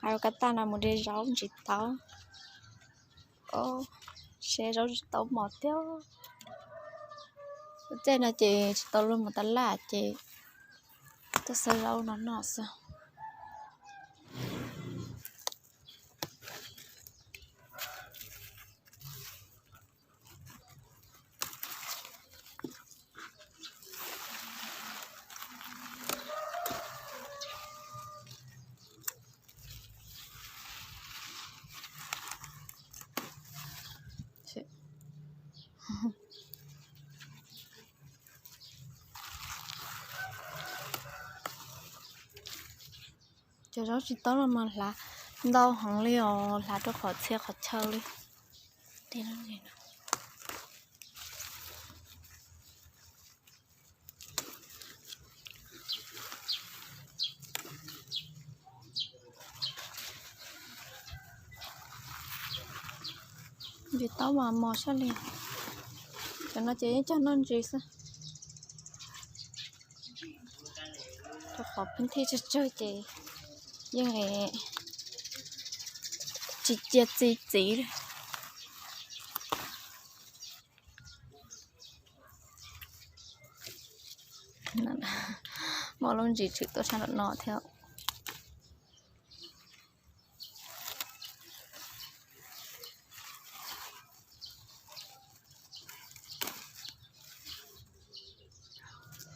Hais rau kab taj no mus de zaub ntsis taub. Seb zaub tsis taub mos thiab. Tej no ces tsis tau luag mus tas laj ces tuaj xawb zaub no noj xwb. Cov zaub tsis taub no mas hlav ntau heev li os, hlav rau qhov txhia qhov chaw li. Ntsis taub mas mos sab li. Cov no ces yeej cog noj ntsis xwb. Rau qhov phib thij tsawg tsawg ces yeej tsis cia txi txiv li. Muaj lub ntsis tshwm tuaj sab nram no thiab.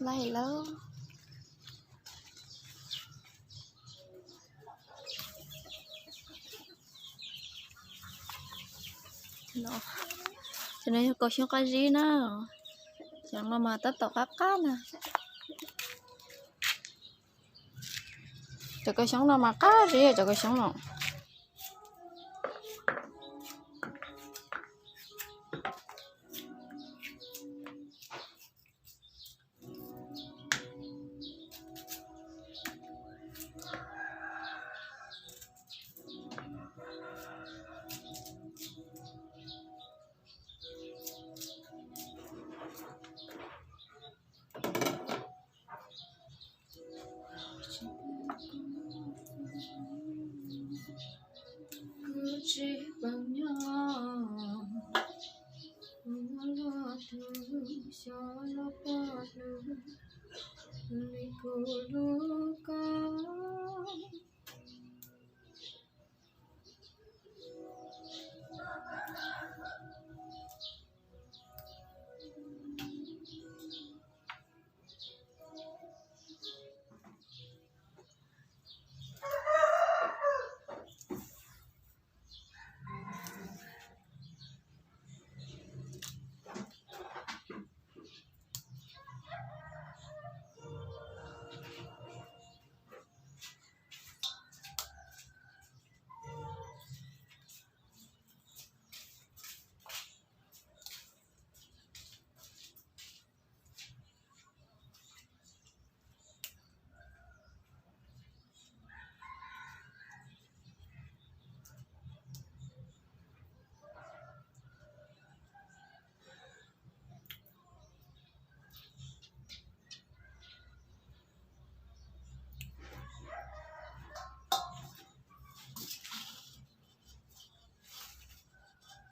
Laij lawm. Cov no yog kaus xyoob qab zib na. Cov no mas tab tom qab qab na. Cov kaus xyoob no mas qab zib, cov kaus xyoob no. Kuv tsis paub nyob, kuv muaj luag tus xyov los pom hnub li kuv lub